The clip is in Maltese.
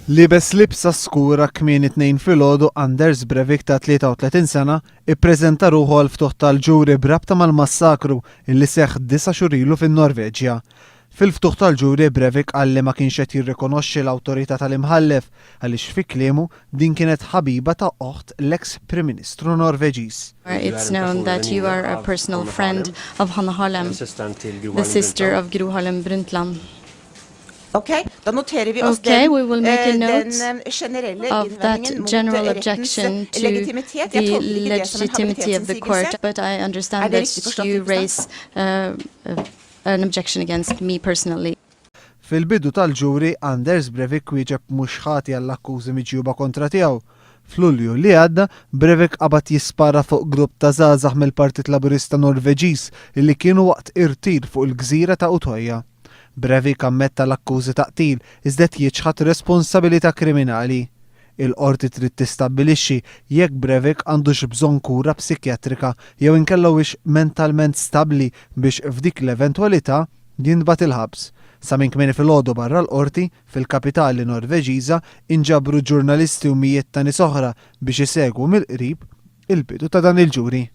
Liebes libsa skura kmieni t-Tnejn filgħodu Anders Breivik ta' 33 sena ippreżenta ruħu għall-ftuħ tal-ġuri b'rabta mal-massakru illi seħħ disa' xhur ilu fin-Norveġja. Fil-ftuħ tal-ġuri Breivik qal li ma kienx qed jirrikonoxxi l-awtorità tal-Imħallef għaliex fi kliemu din kienet ħabiba ta' oħt l-eks Prim Ministru Norveġiż. It's known that you are a personal friend of Hanne Harlem, the sister of Gro Harlem Brundtland. Ok, da noterer vi oss Okay, den, we will make a eh, note den eh, generelle of that innvendingen mot general rettens objection to legitimitet. Jeg the tolker ikke det som en legitimacy of the court, habilitetsinnsigelse. but I Er understand det that riktig forstått, you Lippestad? raise an objection against me personally. Fil-bidu tal-ġuri, Anders Breivik wieġeb mhux ħati għall-akkużi miġjuba kontra tiegħu. F'Lulju li għadda, Breivik qabad jispara fuq grupp ta' żgħażagħ mill-Partit Laburista Norveġiż illi kienu waqt irtir fuq il-gżira ta' Utoya. Breivik ammetta l-akkużi ta' qtil iżda qed jiċħad responsabilità kriminali. Il-Qorti trid tistabbilixxi jekk Breivik għandux bżonn kura psikjatrika jew inkella huwiex mentalment stabbli biex f'dik l-eventwalità jintbagħat il-ħabs. Sa minn kmieni filgħodu barra l-Qorti, fil-kapitali Norveġiża, inġabru ġurnalisti u mijiet ta' nies oħra biex isegwu mill-qrib il-bidu ta' dan il-ġuri.